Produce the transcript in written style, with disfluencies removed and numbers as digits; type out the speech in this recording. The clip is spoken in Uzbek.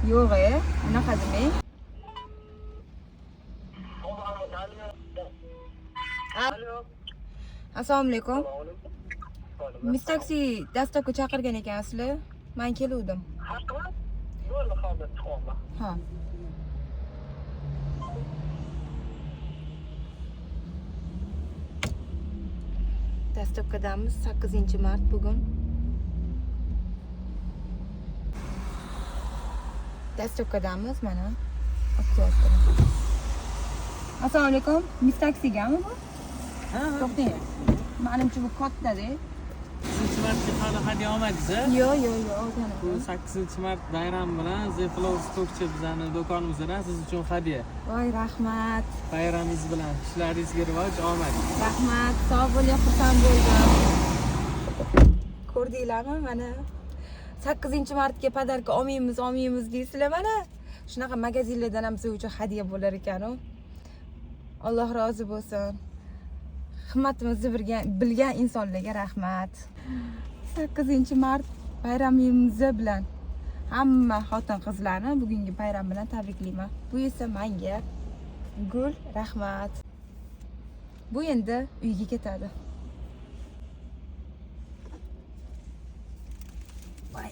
Yo'q, unaqa demang. Alo. Assalomu alaykum. Assalomu. Miss Taxi dastlabki chaqirgan ekansizlar. Men keluvdim. Haqmi? Bo'ldi, hozir chiqyapman. Ha. Dastlabkidamiz 8-mart bugun. Dastlabkidamiz mana. Oktyapti. Assalomu alaykum. Miss Taxigami bu? Ha, To'xtang. Manimcha bu katta-da. 8 martga hali hadya olmadingiz a? Yo'q, yo'q, yo'q, olganim. Bu 8 mart bayrami bilan The Flow Stockchi bizani do'konimizdan siz uchun hadya. Voy, rahmat. Bayramingiz bilan ishlaringizga rivoj, omad. Rahmat, sog' bo'ling, xursand bo'ldim. Ko'rdinglarmi mana 8 martga podarka olmaymiz, olmaymiz deysizlar mana. Shunaqa magazinlardan ham siz uchun hadya bo'lar ekan-u. Alloh rozi bo'lsin. Himmatimizni bilgan insonlarga rahmat. 8 mart bayramimiz bilan hamma xotin-qizlarni bugungi bayram bilan tabriklayman. Bu esa menga gul, rahmat. Bu endi uyga ketadi. Voy.